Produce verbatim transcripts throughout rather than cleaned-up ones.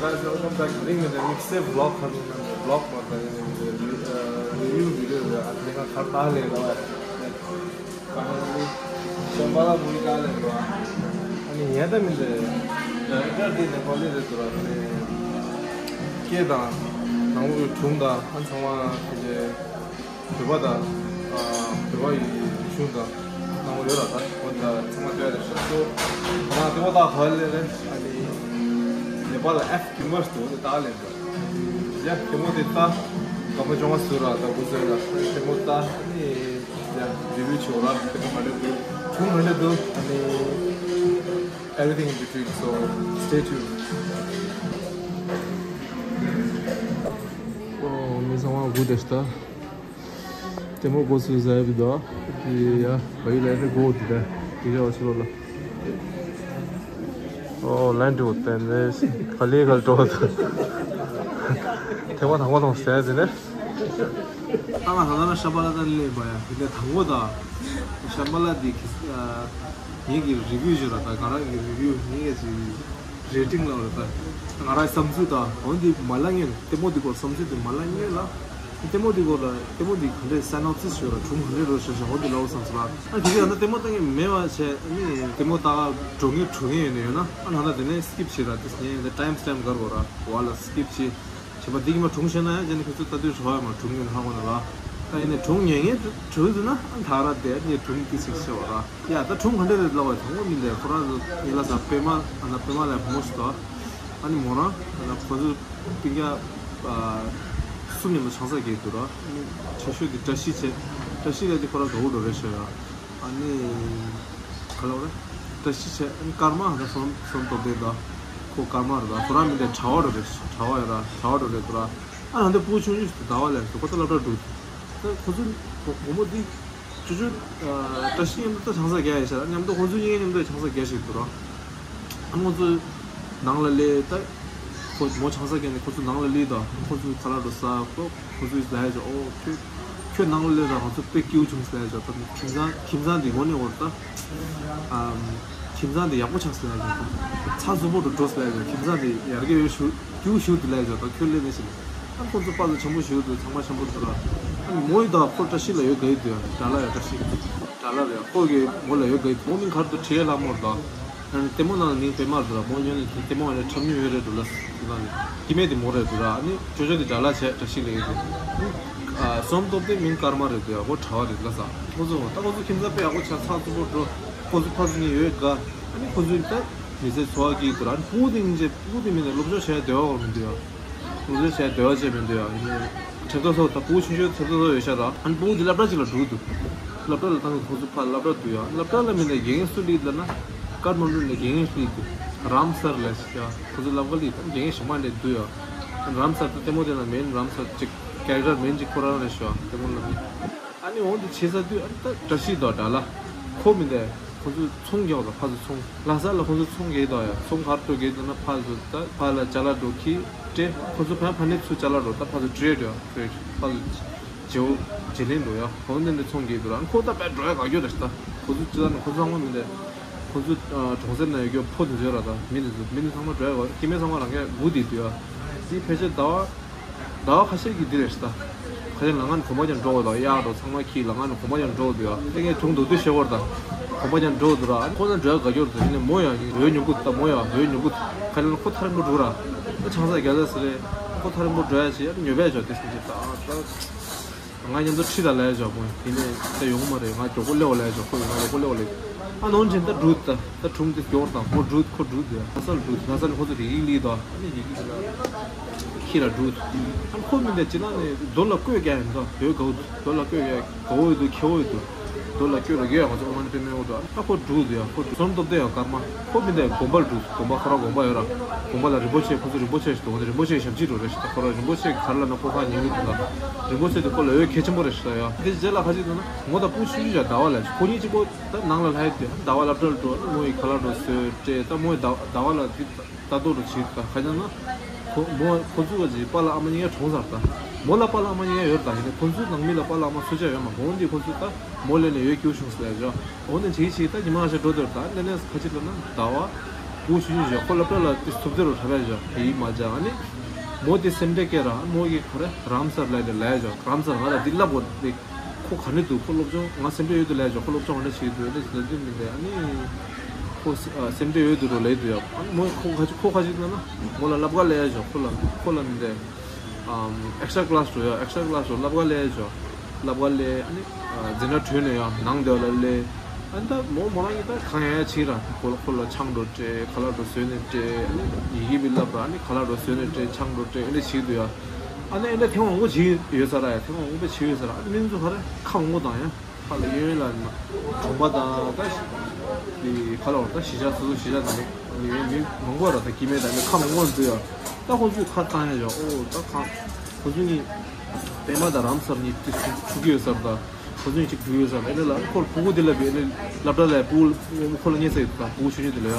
Guys, welcome back. I think the next vlog coming, vlog for the, uh, review video. I think I can't tell you. ཤམ་བྷ་ལ་མུ་ནི་ཀ་ལ་ཡོད། ཨ་ནི་ཡ་ད་མི་འདི་ཌའི་རེག་ཊར་འདི་ནེ་པ་ལི་རེད་འདུག་ར། ཨ་ནི་སྐད་དང་ནང་ལོགས་ཀྱི་སྒྲུང་དང་ཨ་ཚང་མ་དེ་བོད་པ་དང་ཨ་བོད་པ་ཡི་རིག་གཞུང་དང་ནང་ལོགས་ཡོད་ར། ད་འོ་ད་ཚང་མ་སྟོན་རེད་ཤག་ཚོ་ང་ལྟད་མོ་ལྟ་ག་ལེ་རེད། ཨ་ནི་ནེ་པ་ལ་ཨེཕ་ཀིམ་བར་སི་འདུག་འདི་ལྟ་ལེ་འདུག་ཡ་ལྟད་མོ་དེ་ལྟ་སྐར་མ་བཅོ་ལྔ་ཟུར་ར། ད་བུ་ཟེར་ར་ལྟད་མོ་ལྟ་ཨ་ནི། Yeah, review ཆོག་ར། དེ་ག་མ་རེད་འདུག་སྒྲུང་མ་རེད་འདུག་ཨ་ནི་everything in between, so stay tuned. ཨོ་མི་ཚང་མ་སྒུག་བསྡད་ཤག་ད། ལྟད་མོ་འགོ་ཚུགས་ཟེར་བི་འདུག་དེ་ཡ་བ་ཡི་ལན་དེ་འགོ་འདི་ད་དེ་ག་བ་ཕྱི་ལོགས་ལ། ཨོ་ལན་དུ་བསྟན་ནས་ག་ལེ་ག་ལ་འགྲོ་འདུག་ལྟད་མོ་དང་པོ་མཐོང་ཟེར་དེ་ནས། ཨ་ང་ད་ལྟ་ཤམ་བྷ་ལ་དང་སླེབས་པ་ཡ། དེ་ནས་དང་པོ་ད་ཤམ་བྷ་ལ་འདི་གི་ངེད་ཀྱི་རི་བིའུ་ཞུ་ར། ད་ང་རང་གི་རི་བིའུ་ངེད་ཀྱི་རེ་ཊིང་ལབ་ར། ད་ང་རང་བསམ་ཚུལ་ད་འོ་འདི་མ་ལ་ངེད་ལྟད་མོ་འདི་སྐོར་བསམ་ཚུལ་འདི་མ་ལ་ངེད་ལ་ལྟད་མོ་འདི་སྐོར་ལ་ལྟད་མོ་འདི་ག་འདྲས་སའི་ནོབ་སིས་ཞུ་ར། སྒྲུང་ག་འདྲས་རོ་ཞུ་ཞུ་འོ་འདི་ལབ་བསམ་ཚུལ་ལ། ཨ་དེ་གི་ད་ལྟ་ལྟད་མོ་ལྟ་མཁན་མེད་པ་བྱས། ཨ་ནི་ལྟད་མོ་ལྟ་འགྲོ་མཁན་འགྲོ་མཁན་ཡོད་ནི་ཡོད་ན་ཨ་ན་ད་དེ་ནས་སི་ཀིབ་བྱེད་ར། དེ་ངས་ད་ཊའིམ་སི་ཊེམ་གར་གོ་ར། འོ་ལ་སི་ཀིབ་བྱེད། བྱས་པ་འདི་གི་མ་སྒྲུང་བཤད་ན་ཡང་རྗེས་ནས་ཁྱོད་ཚོ་ལྟ་དུས་ཧྲོ་ཡ་མ་སྒྲུང་ངན་ཧ་གོ་ན་ལ། ད་ཡིན་ནས་སྒྲུང་ཉན་ངན་གྲོས་འདུག་ན་ཨ་ད་ར་དེ་ངས་སྒྲུང་ཏི་ཞིག་བཤད་བ་ར། ཡ་ད་སྒྲུང་ག་འདྲ་རེད་ལབ་པ་དང་པོ་མི་འདི་ཁོ་རང་ཚོ་ངེད་ལ་ས་པད་མ་ཨ་ན་པད་མ་ལ་མོ་ཞིག་དོ། ཨ་ནི་མོ་རང་ཨ་ན་ཁོ་ཚོ་སྤུན་ཀྱག་གསུམ་མཉམ་དུ་ཆང་ས་རྒྱག་འདུག་ར། ཨ་ནི་ཆེ་ཤོས་དེ་བཀྲ་ཤིས་བྱས། བཀྲ་ཤིས་ལ་དེ་ཁོ་རང་དགའ་བོ་འགྲོ་རེད་ཤག་ཡ། ཨ་ནི་ག་ལབ་རེད། བཀྲ་ཤིས་བྱས། ཨ་ནི་ཀརྨ་ཧ་ད་སོམ་སོམ་སྟོབས་ལྡན་ད། ཁོ་ཀརྨ་རེད་ད། ཁོ་རང་མི་འདི་གྲྭ་བ་རེད། གྲྭ་བ་ཡོད་ར། གྲྭ་བ་འགྲོ་རེད་འདུག་ར། ཨ་ནི་འདི་སྤུ་གུ་ཆུང་ཆུང་ཞིག་ཟླ་བ་ལས་འདུག་ཁོ་ད་སློབ་གྲྭ་འགྲོ་འདུག་ད་ཁོ་ཚོ་བུ་བུ་མོ་འདི་ཅོ་ཅོ་བཀྲ་ཤིས་མཉམ་དུ་ད་ཆང་ས་རྒྱག་ཡ་ཤག་མཉམ་དུ་ཁོ་ཚོ་གཉིས་ཀ་མཉམ་དུ་ཆང་ས་རྒྱག་བཞིན་འདུག་ར། ཨ་ཁོ་ཚོ་ནང་ལ་སླེབས་ད། ཁོ་མོ་ཆང་ས་བརྒྱབ་ནས་ཁོ་ཚོ་ནང་ལ་སླེབས་དང་ཁོ་ཚོ་ཁ་ལག་འགྲོ་ཟ། ཁོ་ཁོ་ཚོས་ལབ་ཡ་ཅིག་ཨོ་ཁྱོད་ཁྱོད་ནང་ལ་སླེབས་དང་ང་ཚོ་དཔེ་སྐྱིད་པོ་བྱུང་ཟེར་ལབ་ཡ་ཅིག་ད་ཁྱིམ་ཚང་ཁྱིམ་ཚང་འདི་དངོས་གནས་འོར་ད། ཨམ། ཁྱིམ་ཚང་འདི་ཡག་པོ་ཆགས་ཟེར་ལབ་ཡ་ཅིག་ད་ཚགས་ཚུད་པོ་འགྲོ་འགྲོ་ཟེར་ལབ་ཡ་ཅིག་ཁྱིམ་ཚང་འདི་ཡར་རྒྱས་ཡོད་ཞུ་སྐྱིད་པོ་ཞུ་འདུག་ལབ་ཡ་ཅིག་ད་ཁྱོད་སླེབས་ནས་ཟེར་ནས་ཨ་ཁོ་ཚོ་པ་ཚོ་ཆེན་པོ་ཞུ་འདུག་ཚང་མ་ཆེན་པོ་འདུག་ར། ཨ་མོ་ཡི་ད་ཁོ་བཀྲ་ཤིས་ལ་ཡོད་དགའ་ཡི་འདུག་ཡ། དགྲ་ལ་ཡ་བཀྲ་ཤིས་དགྲ་ལ་རེད། ཁོ་གི་མོ་ལ་ཡོད་དགའ་ཡི་འདུག་མོ་མིང་ག་རེ་འདུག་ཁྲི་ཡ་ལྷ་མོ་རེད་ད། ལྟད་མོ་ནང་ལ་མིང་པད་མ་རེད་ར། མོ་ཉོན་ནས་ལྟད་མོ་ནས་འཁྲབ་མྱོང་ཡོད་རེད་འགྲོ་ལ་དེ་ནང་ནས་སྐྱེ་དམན་དེ་མོ་རེད་འདུག་ར། ཨ་ནི་ཅོ་ཅོ་དེ་དགྲ་ལ་བྱས་བཀྲ་ཤིས་ལ་ཡོད་འདུག་ཨ་སོམ་སྟོབས་དེ་མིང་ཀརྨ་རེད་འདུག་ཡ། ཁོ་གྲྭ་བ་རེད་ལ་ས། ཁོ་ཚོ་ད་ཁོ་ཚོ་ཁྱིམ་ཚང་དཔེ་ཡག་པོ་ཆགས་ཚགས་ཚུད་པོ་འགྲོ། ཁོ་ཚོ་ཕ་ཚོ་གཉིས་ཡོད་དགའ། ཨ་ནི་ཁོ་ཚོ་ད་མི་ཚེ་འཚོ་བ་སྐྱིད་འདུག་ར། ཨ་ནི་སྤུ་གུ་དེ་སྙིང་རྗེ། སྤུ་གུ་དེ་མིན་ནས་སློབ་སྦྱོང་བྱས་བསྡད་པ་མི་འདུག་ཡ། ལུག་རྫི་བྱས་སྡོད་པ་བྱས་མི་འདུག་ཡ། ཡིན་ནའི་ཁྲེབ་ཏོ་སོགས་ད་སྤུ་གུ་ཆུང་ཆུང་ཁྲེབ་ཏོ་སོགས་ཡོད་ཤག་ར། ཨ་ནི་སྤུ་གུ་འདི་སློབ་གྲྭ་ཅིག་ལ་འགྲོ་གི་འདུག་སློབ་གྲྭ་ལ་བཏང་གི་ཁོ་ཚོ་ཕར་སློབ་གྲྭ་འདུག་ཡ། སློབ་གྲྭ་ལ་མི་འདུག་དགེ་རྒན་སུ་སླེབས་ལབ་ན། ཀཏ་མན་ཌུ་ལ་དགེ་རྒན་སླེབས་འདུག་རམ་སར་ལ་ཞིག་ཡ། ཁོ་ཚོ་སློབ་གྲྭ་སླེབས་ད་དགེ་རྒན་གཞན་མ་འདྲ་འདུག་ཡ། རམ་སར་ད་ལྟད་མོ་དེ་ན་མེན་རམ་སར་ཅིག་ཀེ་རེག་ཊར་མེན་ཅིག་ཁོ་རང་རེད་ཤག་ཡ་ལྟད་མོ་ལ། ཨ་ནི་འོང་དུ་བྱེད་ས་དུས་ཨ་ནི་ད་བཀྲ་ཤིས་དང་དགྲ་ལ། ཁོ་མི་འདུག་ཁོ་ཚོས་ཚོང་རྒྱག་དང་ཕར་ཚུར་ཚོང་། ལྷ་ས་ལ་ཁོ་ཚོས་ཚོང་རྒྱག་དང་ཡ། ཚོང་ག་རེ་འགྲོ་རྒྱག་འདུག་ན་ཕར་ཚུར་ད་ཕར་ལ་ཅ་ལག་འགྲོ་ཁྱི་སྤྲད། ཁོ་ཚོ་ཕར་ཕར་ནས་ཚུར་ཅ་ལག་འགྲོ་ད་ཕར་ཚུར་ཊེ་རེཌ་ཡ། ཊེ་རེཌ་ཕར་ཚུར་བརྗེ་བོ་བརྗེ་ལེན་འགྲོ་ཡ། ཁོ་འདི་འདྲ་ཚོང་རྒྱག་འདུག་ར། ཁོ་ད་དཔེ་འགྲོ་ཡ་དགའ་སྐྱོ་རེད་ད། ཁོ་ཚོ་ཅི་ལ་ནི་ཁོ་ཚོ་ཚང་མ་མི་འདུག་ཁོ་ཚོ་གྲོང་གསེབ་ན་ཡོད་རྒྱུ་ཕོ་དེ་ཚོ་ར་ད་མི་དེ་ཚོ་མི་དེ་ཚང་མ་འགྲོ་ཡ་དགའ་སྐྱེ་དམན་ཚང་མ་རང་གས་སྒུག་བསྡད་འདུག་ཡ། དེ་ཕལ་ཆེར་ཟླ་བ། ཟླ་བ་ཁ་ཤས་ཀྱི་འདི་རེད་ཤག་ད། ཁ་ཤས་ལ་ང་ནི་གོམ་པ་ཀྱང་འགྲོ་གི་འདུག་གཡག་འགྲོ་ཚང་མ་ཁྱི་ལ་ང་ནི་གོམ་པ་ཀྱང་འགྲོ་གི་འདུག་ཡ། དེ་ངས་དྲུང་འདུག་དུས་བཤད་བར་ད། གོམ་པ་ཀྱང་འགྲོ་གི་འདུག་ར། ཁོ་ན་འགྲོ་ཡ་དགའ་སྐྱོ་རེད་ད། ཡིན་ནའི་མོ་ཡ་རོལ་མྱོང་གི་ད་མོ་ཡ་རོལ་མྱོང་གི་ཁ་ལ་ཁོ་ཐག་རིང་པོ་འགྲོ་ར། ད་ཆང་ས་རྒྱག་ས་ཟེར་རེད། ཁོ་ཐག་རིང་པོ་འགྲོ་ཡ་ཆེ་ཡ་ཉོ་བས་ཆོག་དེ་སེམས་ཀྱི་ད་ད། ང་མཉམ་དུ་ཁྲིད་ད་ལས་ཞོག་པོ་དེ་ནས་ད་ཡོང་མ་རེད། ང་མགྱོགས་པོ་སླེབས་པ་ལས་ཞོག་ཁོ་ཡོང་ང་མགྱོགས་པོ་སླེབས་པ་ལས། ཨ་ནོར་འདྲེན་ད་འགྲུལ་ད། ད་དྲུང་དེ་སྐྱོར་དང་ཁོ་འགྲུལ་ཁོ་འགྲུལ་དེ་ལྷ་ས་ལ་འགྲུལ་ལྷ་ས་ནས་ཁོ་ཚོ་རིག་རིག་ལི་དང་ཨ་ནི་རིག་རིག་ལ་ཁྱི་ལ་འགྲུལ། ཨ་ཁོ་མི་འདྲ་ཅི་ལ་ནས་རྡོ་ལ་བརྐོས་རྒྱག་ཡིན་ད་ཡོད་གའུ་རྡོ་ལ་བརྐོས་རྒྱག་གའུ་ཡོད་དུ་ཁྱེའུ་ཡོད་དུ་རྡོ་ལ་བརྐོས་ར་ཡོད་ང་ཚོ་ཨོ་མ་ནི་པེ་མེ་འོ་དུ་ཨ་ཁོ་འགྲུལ་དེ་ཡ་ཁོ་སོར་སྟོབས་དེ་ཡ་སྐར་མ་ཁོ་མི་འདྲ་དགོན་པར་འགྲུལ་དགོན་པ་ཁོ་ར་དགོན་པ་ཡོད་ར་དགོན་པ་ལ་རིན་པོ་ཆེ་ཁོ་ཚོ་རིན་པོ་ཆེ་ཞིག་འདུག་འོ་དེ་རིན་པོ་ཆེ་ཞབས་ཕྱི་འགྲོ་རེ་ཞིག་ད་ཁོ་ར་རིན་པོ་ཆེ་གར་ལ་ན་ཁོ་ཁ་ཉེ་གི་འདུག་ལ་རིན་པོ་ཆེ་དེ་ཁོ་ལ་ཡོད་གལ་ཆེན་པོ་རེ་ཞིག་ད་ཡ་དེ་རྗེས་ལ་ཁ་ཅིག་འདུག་ན་ངོ་ད་སྤུ་ཆུ་ཡུལ་ཡ་ཟླ་བ་ལ་ཁོ་གཉིས་གཅིག་པོ། ད་ནང་ལ་ལྷ་ཡི་དུས་ཟླ་བ་སློབ་གྲྭར་འགྲོ་མོ་ཡི་ཁ་ལག་འགྲོ་སོས་སྤྲད་ད་མོ་ཡི་ཟླ་ཟླ་བ་ལ་དུས་ལྟ་རྟོག་འགྲོ་བྱེད་ད་ག་ཡིན་ན་ཁོ་མོ་ཁོ་ཚོ་ག་ཅིག་པཱ་ལགས་ཨ་མ་གཉིས་ཀ་གྲོངས་ཚར་ད་མོ་ལ་པཱ་ལགས་ཨ་མ་གཉིས་ཀ་ཡོད་ད་ཡིན་ནའི་ཁོ་ཚོའི་ནང་མི་ལ་པཱ་ལགས་ཨ་མ་སུ་ཆ་ཡོད་མ་འོན་ཏེ་ཁོ་ཚོ་ད་མོ་ལས་ནས་ཡོད་སྐྱོ་བྱུང་ཟེར་ཡ་འོ་ནས་བྱེད་ཀྱི་ད་ཉི་མ་ཁ་ཤས་འགྲོ་དེར་ད་ལས་ནས་ཁ་ཅིག་ལ་ན་ཟླ་བ། བུ་ཆུང་ཆུང་ཞིག་ཁོ་སློབ་གྲྭ་ལ་དེ་ཐུབ་ཚོད་རུ་འཁྲབ་ཡ་ཞོག་དེ་ཡིག་མ་སྦྱང་ཨ་ནི། མོ་དེ་སེམས་ཁྲལ་སྐྱེ་ར་མོ་གིས་ཁོ་རེ་རམ་སར་ལས་དེ་ལས་ཞོག་རམ་སར་ང་ལ་འདི་བསླབ་དགོས་དེ། ཁོ་ག་ནས་འདུག་ཁོ་སློབ་སྦྱོང་ང་སེམས་ཁྲལ་ཡོད་དུ་ལས་ཞོག་ཁོ་སློབ་སྦྱོང་ག་འདྲ་བྱེད་དུ་ཨ་ནི་ཟེར་དུས་མི་འདུག་ཨ་ནི། ཁོ་སེམས་ཁྲལ་ཡོད་དུ་རུ་ལས་དུ་ཡ་ཨ་ནི་མོ་ཁོ་ག་ཅི་ཁོ་ག་ཅི་ན་ན་མོ་ལ་བསླབ་ག་ལས་ཞོག་ཁོ་ལ་ཁོ་ལ་མི་འདུག་ཨེག་སི་ཊ་ཀི་ལ་སི་འགྲོ་ཡ་ཨེག་སི་ཊ་ཀི་ལ་སི་འགྲོ་བསླབ་ག་ལས་ཞོག་བསླབ་ག་ལས་ཨ་ནི། འཛིན་གྲྭ་གྲོལ་ནས་ཡང་ནང་དེ་ལ་སླེབས། ཨ་ནི་ད་མོ་མོ་རང་གིས་ད་གང་ཡང་ཡང་བྱེད་ར་ཁོ་ལ་ཁོ་ལ་ཆང་འགྲོ་སྤྲད་ཁ་ལག་འགྲོ་བཟོས་ནས་སྤྲད་ཨ་ནི་ཡི་གེ་བི་བསླབ་ར་ཨ་ནི་ཁ་ལག་འགྲོ་བཟོས་ནས་སྤྲད་ཆང་འགྲོ་སྤྲད་ཨ་ནི་བྱེད་འདུག་ཡ། ཨ་ནི་ཨ་ནི་ཐེངས་མང་པོ་བྱེད་ཡོད་ས་ར་ཡ་ཐེངས་མང་པོ་བྱེད་ཡོད་ས་ར་ཨ་ནི་མི་ཚོ་ཧ་ར་ཁ་མང་པོ་དང་ཡ་ཧ་ལ་གཡས་གཡོན་ལ་གྲོང་པ་དང་ད་ཤི་དེ་ཁ་ལག་འོར་ད་གཞིས་ཆགས་སོ་སོ་གཞིས་ཆགས་དང་མི་མི་མང་པོ་ར་ད་སྐྱེ་དམན་དང་ཨ་ནི་ཁ་མང་པོ་འདུག་ཡ། ད་ཁོ་ཚོས་ཁ་བཏང་ཡ་ཡ་ཨོ་ད་ཁ་ཁོ་ཚོ་གཉིས་པད་མ་དང་རམ་སར་གཉིས་དེ་ཚུགས་ཀྱི་ཡོད་ས་ར་ད། ཁོ་ཚོ་གཅིག་འགྲུལ་ཡོད་ས་ལ་ཨེ་ལ་ལ་ཁོར་ཕྲུ་གུ་དེ་ལ་བས་ཨེ་ལ་སློབ་གྲྭ་ལ་ཕྲུ་གུ་ཁོ་ལ་ཉེ་ས་ཡོད་ད་ཕྲུ་གུ་ཆུང་ཆུང་དེ་ལ་ཡ།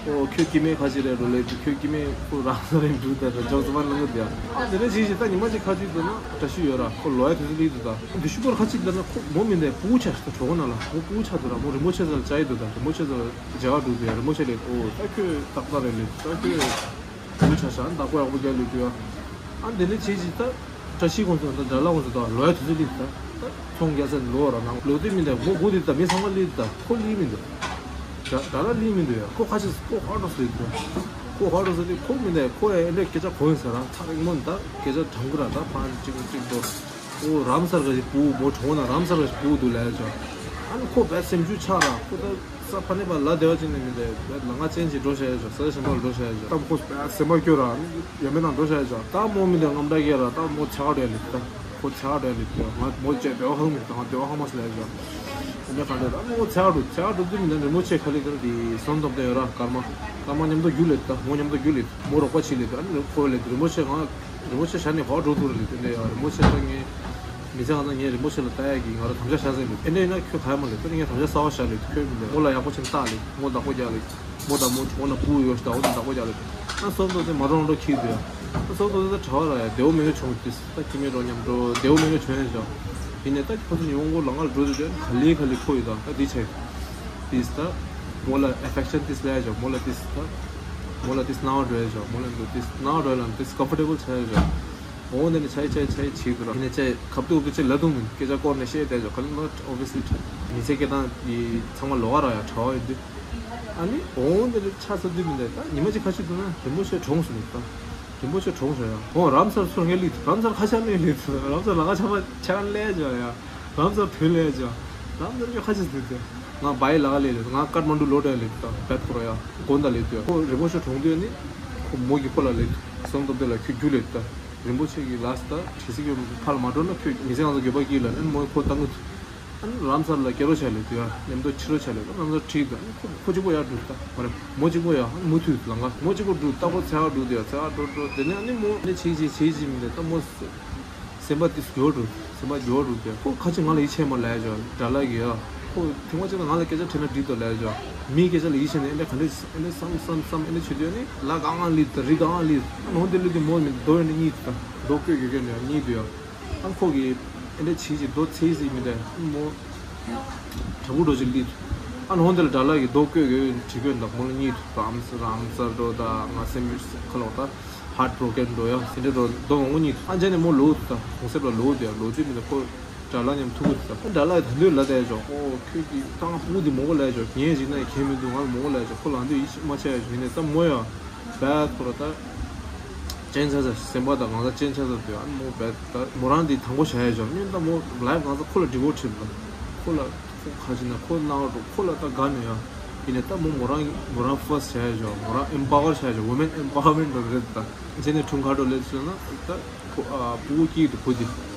ཨོ་ཁྱོད་སྐྱེ་དམན་ཁ་ཅིག་རེད་འགྲོ་ལས་དུ་ཁྱོད་སྐྱེ་དམན་ཁོ་རང་ས་རིང་འགྲུལ་ད་ད་ཇོག་ཙམ་ལ་ལ་དེ་ཡ། ཨ་དེ་རེད་ཞིག་ཞིག་ད་ཉི་མ་གཅིག་ཁ་ཅིག་འདུག་ན་བཀྲ་ཤིས་ཡོད་ར་ཁོ་ལོ་ཡ་དུས་ཚོད་ལི་འདུག་ད་འདི་ཤུ་པར་ཁ་ཅིག་འདུག་ན་ཁོ་མོ་མི་འདས་ཕྲུ་གུ་ཆ་ཞིག་ད་གྲོགས་ན་ལ་ཁོ་ཕྲུ་གུ་ཆ་འདུག་ར་མོ་རིན་པོ་ཆེ་ས་ལ་བཅའ་ཡི་འདུག་ད་རིན་པོ་ཆེ་ས་ལ་མཇལ་བ་འགྲོ་དུ་ཡ་རིན་པོ་ཆེ་ལས་ཨོ་ད་ཁྱོད་ཏག་ཏག་རེད་ལས་ད་ཁྱོད། བུ་ཆ་ཤ་བདག་པོ་ཡག་པོ་རྒྱག་ལས་དུས་ཨ་འདི་ལས་བྱེད་ཅིག་ད་བཀྲ་ཤིས་ཁོང་ཚོ་ད་དགྲ་ལྷ་ཁོང་ཚོ་ད་ལོ་ཡ་དུས་ཚོད་ལི་ད་ད་ཚོང་རྒྱག་ས་ལོ་ར་ནང་ལོ་དུས་མི་འདུག་མོ་སྒུག་དུས་ད་མི་ཚང་མ་ལི་ད་ཁོ་ལི་མི་འདུག་དགྲ་དགྲ་ལྷ་ལི་མི་འདུག་ཡ་ཁོ་ཁ་ཆེ་ཁོ་ཧ་འགྲོ་སོ་ཡི་འདུག་ཁོ་ཧ་འགྲོ་སོ་དུས་ཁོ་མི་འདུག་ཁོ་ཡ་ཨེ་འདྲ་སྐད་ཆ་གོ་ཡིན་ས་ར་ཚ་རིང་མོ་ད་སྐད་ཆ་དྲང་གི་ར་ད་ཕ་གཅིག་གཅིག་འགྲོ་ཨོ་རམ་སར་ག་ཞིག་བུ་མོ་གྲོང་ན་རམ་སར་ག་ཞིག་བུ་འདུག་ལ་ཡ་ཅོ་ཨ་ནི་ཁོ་བས་སེམས་ཆུ་ཆག་ར་ཁོ་ད། ས་ཕ་ནས་པ་ལ་བདེ་བ་ཅན་ནས་མི་འདུག་ལ་ང་ཅན་གྱིས་འགྲོ་བྱ་ཡ་ཅོ་ས་གཞན་པ་ལ་འགྲོ་བྱ་ཡ་ཅོ་གཏམ་ཁོ་སེམས་པ་སྐྱོ་ར་ཡ་མེད་ན་འགྲོ་བྱ་ཡ་ཅོ་ད་མོ་མི་འདུག་ངམ་འདྲ་སྐྱེ་ར་ད་མོ་ཚེ་ག་འགྲོ་ཡ་ལེ་ད་ཁོ་ཚེ་ག་འགྲོ་ཡ་ལེ་ད་ང་མོ་ཅེ་བདེ་བ་ཧང་མི་ད་ང་བདེ་བ་ཧང་མ་སི་ལ་ཡ་ཅོ་ཡ་མེད་ག་འདྲ་ད་མོ་ཚེ་ག་འགྲོ་ཚེ་ག་འགྲོ་དུས་མི་འདུག་རི་མོ་ཆེ་ཁ་ལི་ད་དེ་སོན་ཐོབ་དེ་ཡོད་ར་ཀར་མ་ཀར་མ་མཉམ་དུ་རྒྱུག་ལེ་ད་མོ་མཉམ་དུ་རྒྱུག་ལེ་མོ་རོགས་པ་བྱེད་ལེ་ད་ཨ་ནི་ཁོ་ལེ་རི་མོ་ཆེ་ང་རི་མོ་ཆེ་ཤ་ནི་ཧོ་འགྲོ་ཐུར་ལེ་དེ་འདྲ་ཡ་རི་མོ་ཆེ་ད་ངས། མི་ཚེ་ང་ཚོ་ངའི་རིན་པོ་ཆེ་ལ་ལྟ་ཡག་གི་ང་རང་དམ་བཅའ་བཞག་ཟིན་འདུག་ཨེ་འདྲ་ཡིན་ན་ཁྱོད་ག་ཡ་མ་ལེ་ད་ངས་དམ་བཅའ་གསར་པ་བཞག་ལེ་ཁྱོད་མི་ལེ་མོ་ལ་ཡག་པོ་ཆེན་བལྟ་ལེ་མོ་བདག་པོ་རྒྱག་ལེ་མོ་དང་མོ་གྲོགས་ན་སྤུ་ཡོད་ཤ་འོ་ན་བདག་པོ་རྒྱག་ལེ་ཨ་སོག་ཏོ་དེ་མ་རོང་འགྲོ་ཁྱི་དེ་ཨ་སོག་ཏོ་དེ་གྲྭ་བ་ར་ཡ་བདེ་བོ་མེད་ངེས་བྱུང་ཏིས་ད་ཁྱི་མེད་རོགས་མཉམ་འགྲོ་བདེ་བོ་མེད་ངེས་བྱུང་ཡ་ཞོ་ཡིན་ནས་ད་ཁོ་ཚོ་ཉི་མ་མགོ་ལ་ང་ལ་འགྲོ་དུས་དེ་ག་ལེ་ག་ལེ་ཁོ་ཡོད་ད་ད་དེ་ཆེ་ཏིས་ད་མོ་ལ་ཨེ་ཕེག་ཤན་ཏིས་ལ་ཡ་ཞོ་མོ་ལ་ཏིས་ད་མོ་ལ་ཏིས་ནའོ་འགྲོ་ཡ་ཞོ་མོ་ལ་འགྲོ་ཏིས་ནའོ་འགྲོ་ཡ་ལ་ཏིས་ཀམ་ཕོར་ཊེ་བལ་ཆ་ཡ་ཞོ། འོ་འདི་ནི་ཆའི་ཆའི་ཆའི་བྱེད་དུ་ར། ཡིན་ནི་ཆའི་ཁབ་ཏུ་ཏུ་ཆེ་ལ་དུང་མིན་སྐད་ཆ་སྐོར་ནས་བཤད་དེ་ཇོ་ཁ་ལི་not obviously མི་ཚེ་སྐད་དང་ཡི་ཚང་མ་ལོག་ག་ར་ཡ་གྲྭ་བ་ཡིན་དུས། ཨ་ནི་འོ་འདི་ནི་ཆ་ས་དུས་མིན་དེ་ད་ཉི་མ་གཅིག་ཁ་ཤས་དུ་ན་རིན་པོ་ཆེ་གྲོངས་སོང་ནི་ད། རིན་པོ་ཆེ་གྲོངས་སོང་ཡ། འོ་རམ་སར་ཚུར་ངས་ལི་དུ་རམ་སར་ཁ་ཤས་ནས་ལི་དུ་རམ་སར་ལ་ཁ་ཆ་མ་ཆ་ག་ལས་ཇོ་ཡ། རམ་སར་བོད་ལས་ཇོ། རམ་སར་ཁྱོད་ཁ་ཤས་དུ་དེ། ང་བའི་ལ་ག་ལས་ལི་དུ་ང་ཀར་མན་ཌུ་ལོ་ཏྲ་ལི་དུ་ད་བེད་ཁོ་ར་ཡ། དགོན་ད་ལི་དུ་ཡ། ཁོ་རིན་པོ་ཆེ་གྲོངས་དུས་ནི། ཁོ་མོ་གི་ཁོ་ལ་ལེགས། སོང་སྟབས་བདེ་ལ་ཁྱོད་རྒྱུ་ལེགས་ད། རིན་པོ་ཆེ་གི་ལགས་ད་དྲི་སི་གི་ཕར་མ་འགྲོ་ན་ཁྱོད་མི་ཚེ་གང་ཚོ་འགྱོད་པ་སྐྱིད་ལ་ཨན་མོ་ཁོ་བཏང་གི་ཐུ། ཨན་རམ་སར་ལ་སྐྱེ་རོ་ཆ་ལེགས་དུ་ཡ་མཉམ་དུ་ཕྱི་རོ་ཆ་ལེགས་ད་རམ་སར་ཁྲིད་ད་ཨན་ཁོ་ཁོ་གཅིག་པོ་ཡར་འགྲུལ་ད་མ་རེད་མོ་གཅིག་པོ་ཡ་ཨན་མུ་མཐུད་ལང་ག་མོ་གཅིག་པོ་འགྲུལ་ད་ཁོ་ཚེ་ག་འགྲུལ་དུ་ཡ་ཚེ་ག་འགྲོ་འགྲོ་དེ་ནས་ཨ་ནི་མོ་ནི་ཆེ་ཆེ་ཆེ་ཆེ་མི་འདུག་ད་མོ། སེམས་པ་དེ་སྐྱོ་འགྲོ། སེམས་པ་སྐྱོ་འགྲོ་དེ། ཁོ་ཁ་ཅིག་ང་ལ་ཡིད་ཆེས་མ་ལས་ཇོ། དགྲ་ལྷ་གི་ཡ། ཁོ་ཐེངས་མ་གཅིག་ལ་ང་ལ་སྐད་ཆ་དྲིས་ན་འགྲིག་དོ་ལས་ཇོ། མིའི་སྐད་ཆ་ལ་ཡིད་ཆེས་ནས་ཨེ་འདྲ་ག་འདྲ་ཨེ་འདྲ་བསམ་བསམ་བསམ་ཨེ་འདྲ་བྱེད་དུས་ཨ་ནི་ལ་གང་གང་ལི་དང་རི་གང་གང་ལི། ནོ་དེ་ལི་དེ་མོ་མི་རྡོ་ཡོད་ནི་གཉིས་དང་རྡོ་བརྐོས་གི་གི་ནི་གཉིས་དུ་ཡ། ཨ་ཁོ་གི་ཨེ་འདྲ་བྱེད་ཅིག་རྡོ་ཚེ་ཟིག་མི་འདྲ་ཨ་མོ། དྲ་འབུ་འགྲོ་ཅིག་ལི། ཨ་ནོ་དེ་ལ་དགྲ་ལྷ་གི་རྡོ་བརྐོས་གི་དྲི་བཀོད་འདུག་མོ་ལ་གཉིས་དུ་རམ་རམ་སར་འགྲོ་ད་ང་སེམས་ཁ་ལོག་ད། Heartbroken འགྲོ་ཡ་སེ་འདྲ་འགྲོ་རྡོ་མང་པོ་གཉིས་ཨ་ཅེ་ནས་མོ་ལོ་ད་གོང་གསེབ་ལ་ལོ་དེ་ལོ་དུས་མི་ད་ཁོ་དགྲ་ལྷ་མཉམ་ཐུག་གི་ད་དགྲ་ལྷ་ད་འདོད་ལ་དེ་ཇོ་ཨོ་ཁྱོད་ཀྱི་ཏང་སྤུ་དེ་མོ་གོ་ལས་ཇོ་ངས་ཞིག་ན་ཁྱེད་མི་འདུག་ང་ལ་མོ་གོ་ལས་ཇོ་ཁོ་ལ་འདོད་ཡིད་མ་ཆེ་ཡ་ཞིག་ནས་ད་མོ་ཡ་བད་ཁོ་ར་ད་ཅན་ཆ་ས་སེམས་པ་ད་གང་ས་ཅན་ཆ་ས་དུ་ཨ་མོ་བད་ད་མོ་རང་འདི་དང་པོ་བྱ་ཡ་ཇོ་ཉིན་ད་མོ་ལའིབ་གང་ས་ཁོ་ལ་འདྲི་བོ་ཁྲིད་ད་ཁོ་ལ། ཁོ་ཁ་ཅིག་ན་ཁོ་ནང་རུ་ཁོ་ལ་ད་དགའ་ནས་ཡ། ཡིན་ནས་ད་མོ་མོ་རང་མོ་རང་ཕར་སི་ཊི་བྱས་ཡ་ཇོ་མོ་རང་ཨེམ་པ་ཝར་བྱས་ཡ་ཇོ་ཝུ་མེན་ཨེམ་པ་ཝར་མེན་ཊི་རེད་ད། ཨ་ཅེ་ནས་ཁྲུང་ཁ་འགྲོ་ལས་ཚུལ་ན་ད་ཁོ་ཨ་བུ་སྐྱིད་དུ་བུ་དེ།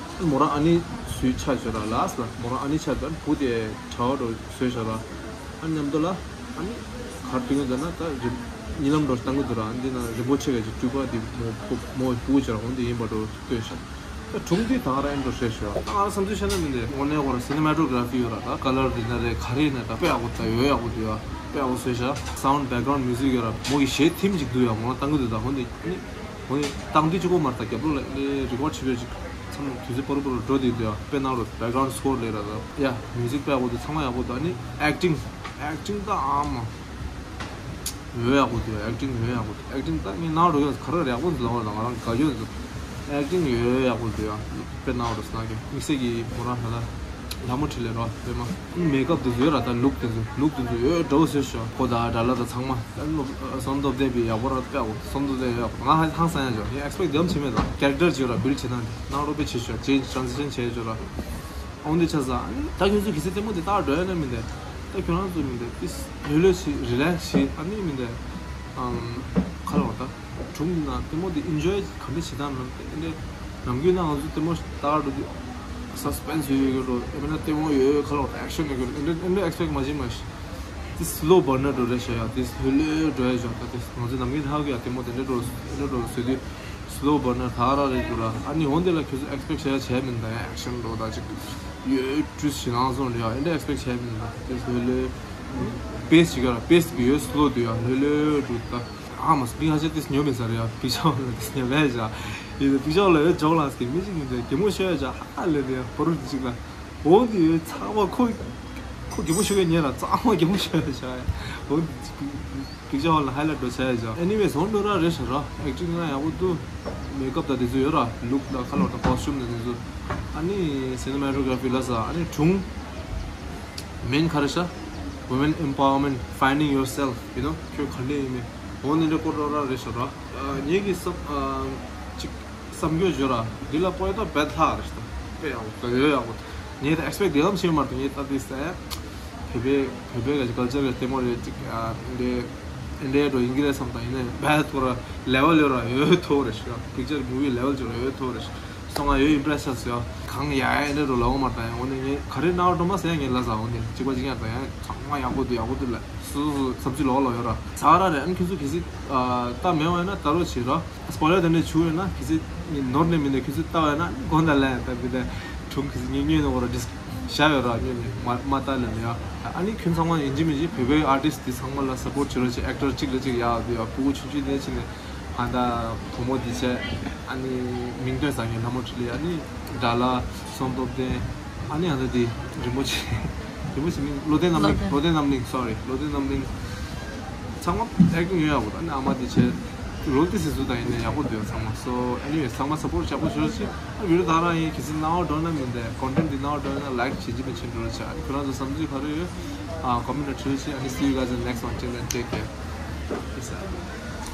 མོ་རང་ཨ་ནི་སུའི་ཆ་ཇོ་ར་ལ་སི་ལ་མོ་རང་ཨ་ནི་ཆ་ད་བུ་དེ་གྲྭ་བ་རུ་སུའི་ཆ་ར། ཨ་མཉམ་དུ་ལ་ཨ་ནི་གར་དུས་ད་ན་ད་རིམ་ཉི་ལམ་འགྲོ་བཏང་གི་འདུག་ར་འདི་ན་རིན་པོ་ཆེ་ག་ཅིག་སྤྲུལ་པ་དེ་མོ་བུ་མོ་བུ་ཇོ་ར་འོན་དེ་ཡིན་པ་འགྲོ་ལྟོས་ཤག་ད་དྲུང་འདི་ད་ག་རང་འགྲོ་ཤེས་ཤོག་ད་ང་རང་བསམ་ཚུལ་བཤད་ན་མི་འདུག་དངོས་གནས་ཁོ་རང་སི་ནི་མ་ཊོ་གྷ་ར་ཕི་ཡོད་ར་ད་ཀ་ལར་འདི་ན་རེད་ག་རེ་ཡིན་ན་ད་དཔེ་ཡག་པོ་ད་ཡོད་ཡག་པོ་འདུག་ཡ་དཔེ་ཡག་པོ་བཟོས་ཤག་སའུན་ཌི་བེག་གྷ་རའུན་ཌི་མིའུ་ཟིག་ཡོད་ར་མོ་གི་གཞས་ཐིམ་ཅིག་འདུག་ཡ་མོ་རང་བཏང་གི་འདུག་ད་ཧོན་དེ་ནི་ཧོན་དེ་བཏང་དུས་གཅིག་པོ་མ་རེད་ད་རྒྱབ་ལོགས་ལ་ཨེ་རི་ཀོར་ཌི་བྱེད་པའི་ཅིག་ཚང་མ་དུས་ཚོད་པོ་རུ་པོ་རུ་འགྲོ་དེ་འདུག་ཡ་དཔེ་གནང་རོགས་བེག་གྷ་རའུན་ཌི་སི་ཀོར་ལས་ར་ད་ཡ་མིའུ་ཟིག་དཔེ་ཡག་པོ་འདུག་ཚང་མ་ཡག་པོ་འདུག་ཨ་ནི་ཨེག་ཊིང་ཨེག་ཊིང་ད་ཨ་མ། ཡོད་ཡག་པོ་འདུག་ཨེག་ཊིང་ཡོད་ཡག་པོ་འདུག་ཨེག་ཊིང་ད་ངས་ནང་རུ་ཡོད་ག་རེ་ཡག་པོ་འདུག་ལབ་པ་དང་ང་རང་དགའ་ཡོད་འདུག་ཨེག་ཊིང་ཡོད་ཡག་པོ་འདུག་ཡ། དཔེ་ནང་རུ་སྣང་གི་དམིགས་བསལ་གྱི་མོ་རང་ཧ་ལ་ལྷ་མོ་ཁྲི་ལས་རོ་དཔེ་མ། མེག་ཨབ་དེ་ཚོ་ཡོད་ར་ད་ལུག་དེ་ཚོ་ལུག་དེ་ཚོ་ཡོད་འགྲོ་ཟེར་ཤོག་ཁོ་ད་ཌ་ལ་ད་ཚང་མ་ཨ་ནི་བསམ་མདོག་ལྡན་པའི་ཡག་པོ་ར་དཔེ་ཡག་པོ་བསམ་མདོག་ལྡན་ཡོད་ཡག་པོ་ང་ཧ་ཧང་སང་ཡ་ཇོ་ངས་ཨེག་སི་པེག་དེ་ཡམ་བྱེད་མེད་ད་ཀེ་རེག་ཊར་ཅིག་ཡོད་ར་བིལ་བྱེད་སྟངས་དེ་ནང་རོ་དཔེ་བྱེད་ཤོག་ཅེན་ཇི་ཊི་རན་སི་ཤན་བྱས་ཡོད་ཇོ་ར། འོན་ཏེ་ཆ་ས་ཨ་ནི་ད་ཁྱོད་ཚོ་གི་སེ་ལྟད་མོ་དེ་ལྟ་འགྲོ་ཡ་ན་མིན་ཏེ། ད་ཁྱོད་རང་ཚོ་མིན་ཏེ་ཏིས་ལྷོད་ལྷོད་ཞིག་རི་ལེག་སི་ཞིག་ཨ་ནི་མིན་ཏེ་ཨམ་ཁ་ལོ་ད་གྲུང་ན་ལྟད་མོ་དེ་ཨིན་ཇོའི་ག་འདྲ་བྱེད་སྟངས་ནང་དེ་འདྲ་ནམ་རྒྱུན་ན་ང་ཚོ་ལྟད་མོ་ལྟ་འགྲོ་དུས་སཱ་སི་པེན་སི་ཡོད་ཡོད་འགྲོ་ཨེ་མིན་ན་ལྟད་མོ་ཡོད་ཡོད་ཁ་ལོ་ད་ཨེག་ཤན་ཡོད་ཡོད་ཨེ་འདྲ་ཨེ་འདྲ་ཨེག་སི་པེག་མ་བྱེད་མ་ཤི། དེ་སི་ལོ་བར་ནར་འགྲོ་རེད་ཤག་ཡ། དེ་ལྷོད་ལྷོད་འགྲོ་ཡ་ཅོག་ད་དེ་ང་ཚོ་ནམ་རྒྱུན་ཧ་གི་ཡ་ལྟད་མོ་དེ་འདྲ་འགྲོ་འདྲ་འགྲོ་བཟོས་དུས་སི་ལོ་བར་ནར་ད་ར་རེད་འདུག་ར། ཨ་ནི་འོན་ཏེ་ལ་ཁྱོད་ཚོ་ཨེག་སི་པེག་བྱ་ཡ་བྱས་མིན་ད་ཡ་ཨེག་ཤན་འགྲོ་ད་ཅིག་ཡོད་ཀྲུས་ཞི་ནང་སོང་རེད་ཡ། ཨེ་འདྲ་ཨེག་སི་པེག་བྱས་མིན་ད་དེ་ལྷོད་ལྷོད་པེ་སི་ཅིག་ཡོད་ར། པེ་སི་དེ་གི་ཡོད་སི་ལོ་དུ་ཡ་ལྷོད་ལྷོད་འགྲོ་ད། ཨ་མ་སི་མི་ཧ་ཅང་དེ་སི་ཉོ་མེད་ས་རེད་ཡ། པིག་ཅར་ལ་དེ་སི་ཉོ་མེད་ཅ་ཡི་དེ་པིག་ཅར་ལ་ཡོད་ཇོག་ལ་སི་མི་ཅིག་མིན་ད་གད་མོ་ཤོར་ཡ་ཅ་ཧ་ལས་དེ་ཡ་བོ་རུ་དེ་ཅིག་ལ། འོ་དེ་ཚང་མ་ཁོ་ཁོ་གད་མོ་ཤོར་གི་ཉེ་ལ་ཚང་མ་གད་མོ་ཤོར་ཡ་ཤ་ཡ། འོ་དེ་པིག་ཅར་ཧོལ་ལ་ཧའི་ལའིཊ་འགྲོ་ཆ་ཡ་ཤ། ཨེ་ནི་ཝེ་སི་འོ་འགྲོ་ར་རེད་ཤ་ར། ཨེག་ཊིང་ན་ཡག་པོ་འདུག་མེག་ཨབ་དང་དེ་ཚོ་ཡོད་ར། ལུག་དང་ཁ་ལོ་དང་ཀོ་སི་ཊིའུམ་དང་དེ་ཚོ། ཨ་ནི་སི་ནི་མ་ཊོ་གྷ་ར་ཕི་ལ་ས་ཨ་ནི་སྒྲུང་མེན་ག་རེ་ཤ། Women empowerment, finding yourself, you know, ཁྱོད་ག་འདྲ་ཡིན་མིན། འོ་ནི་འདྲ་སྐོར་འགྲོ་ར་རེད་ཤ་ར། ཨ་ངེད་ཀྱི་སམ་ཨ་ཅིག་བསམ་ཚུལ་བརྗོད་ར། འདི་ལ་པོ་ཡོད་ད་བེད་ལྷག་རེད་ཤག་དཔེ་ཡག་པོ་ཡོད་ཡག་པོ། ངས་ད་ཨེག་སི་པེག་དེ་ལམ་བྱེད་མ་ཐུབ། ངས་ད་དེ་ཟེར་བོད་པའི་བོད་པའི་ག་ཅིག་ཀལ་ཅར་གི་ལྟད་མོ་རེད་ཅིག་ཨ་འདི་འདྲའི་འགྲོ་ཡིན་གྱི་རེད་བསམ་ད་ཡིན་ནའི་བེད་ཐོ་ར་ལེ་ཝལ་ཡོད་ར་ཡོད་ཐོ་རེད་ཤག་པིག་ཅར་མུ་བི་ལེ་ཝལ་ཅིག་ར་ཡོད་ཐོ་རེད་ཤག་སོང་ང་ཡོད་ཨིམ་པི་རེ་སི་ཆགས་སོང་ཡ། གང་ཡ་ཡ་འདྲ་རུ་ལ་འོང་མ་ད་ཡ། འོ་ནས་ངས་ག་རེ་ན་འགྲོ་མ་ཟེར་ཡ་ངས་ལ་ཟ་འོ་ནས་གཅིག་པ་གཅིག་ཡང་ད་ཡ་ཚང་མ་ཡག་པོ་འདུག་ཡག་པོ་འདུག་ལ་སུ་སུ་བསམ་ཚུལ་ལོག་ལོག་ཡོད་ར། ཟ་ར་རེད། ཨ་ནི་ཁྱོད་ཚོ་གལ་སྲིད་ལྟ་མེད་པ་ཡིན་ན་ལྟ་རོགས་བྱེད་ར། སྤོ་ལར་དེ་འདྲ་བྱུང་ཡོད་ན་གལ་སྲིད་ནོར་ནས་མིན་ན་ཁྱོད་ཚོ་ལྟ་བ་ཡིན་ན་དགོངས་དག་ལན་ལྟ་བུ་དེ་གྲུང་གལ་སྲིད་ངས་སྙོན་ནས་འོ་ར་ཌིས་བཞག་ཡོད་ར་སྙོན་ནས་མ་མ་ལྟ་ལན་ཡ། ཨ་ནི་ཁྱོད་ཚང་མ་ཡིན་གཅིག་མིན་གཅིག་བོད་པའི་ཨར་ཊིསི་དེ་ཚང་མ་ལ་སབ་པོར་བྱེད་རོགས་བྱེད། ཨེག་ཊར་གཅིག་ལ་གཅིག་ཡག་དེ་ཡ་ཕྲུ་གུ་ཆུང་ཆུང་དེ་ཕྱིན་ནས་ཧ་ད་བུ་མོ་དེ་བྱས་ཨ་ནི་མིང་དོན་བཟང་ངན་ལྷ་མོ་འཕྲིན་ལས་ཨ་ནི་དགྲ་ལྷ་སྲོང་སྟོབས་ལྡན། ཨ་ནི་ཨ་ད་དེ་རིན་པོ་ཆེ་རིན་པོ་ཆེ་མིང་བློ་ལྡན་རྣམ་གླིང་། བློ་ལྡན་རྣམ་གླིང་། སོ་རི། བློ་ལྡན་རྣམ་གླིང་། ཚང་མ་ཨེག་ཊིང་ཡོད་ཡག་པོ། ཨ་ནི་ཨ་མ་དེ་བྱས་རོལ་དེ་སི་སུ་དང་ཡིན་ན་ཡག་པོ་འདུག་ཚང་མ། སོ་ཨེ་ནི་ཝེ་ཚང་མ་སབ་པོར་ཡག་པོ་བྱོས་ཤིག་ཨ་བི་ཌི་ཡོ་དེ་རང་ཡིན་གལ་སྲིད་ནའོ་འགྲོ་ན་མིན་ཏེ་ཀོན་ཊེན་དེ་ནའོ་འགྲོ་ན་ལའིཀ་བྱེད་ཀྱི་མི་ཆེན་འགྲོ་ཆ། ཨ་ནི་ཁྱོད་རང་ཚོ་བསམ་ཚུལ་ག་རེ་ཡོད་ཨ་ཀོ་མེན་ཊ་ལ་བྲིས་ཤིག་ཨ་ནི་see you guys in the next one. Till then, take care. Peace out.